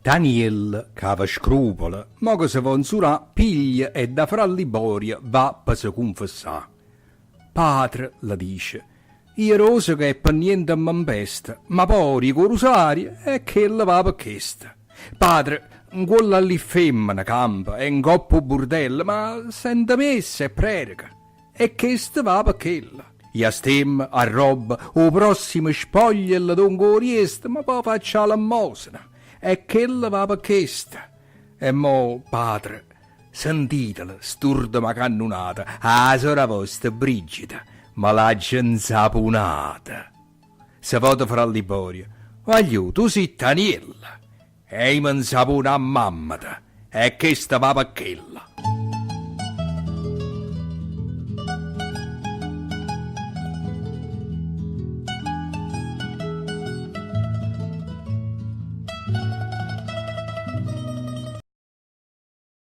Taniello, c'ave scrupolo, mo che se vo nzurà, piglia e da fra Liborio va pe se cunfessà. Patre, le dice, io roseco e pe niente mme mpesta, ma po' dico 'o rusario e chella va pe chesta. Patre, ncuollo a li ffemmene campa e ncopp' 'o burdello, ma sente messa e prereca e chesta va pe chella. Jastemma, arrobba, 'o prossimo spoglia e le dongo 'o riesto, ma po' faccio 'a lemmosena e chella va pe chesta. E mo, patre, sentitela st'urdema cannunata, 'a sora vosta Brigida me l'aggio nzapunata. Se vota fra Liborio, Guagliù, tu si' Taniello e i' me nzapono a mammeta e chesta va pe chella.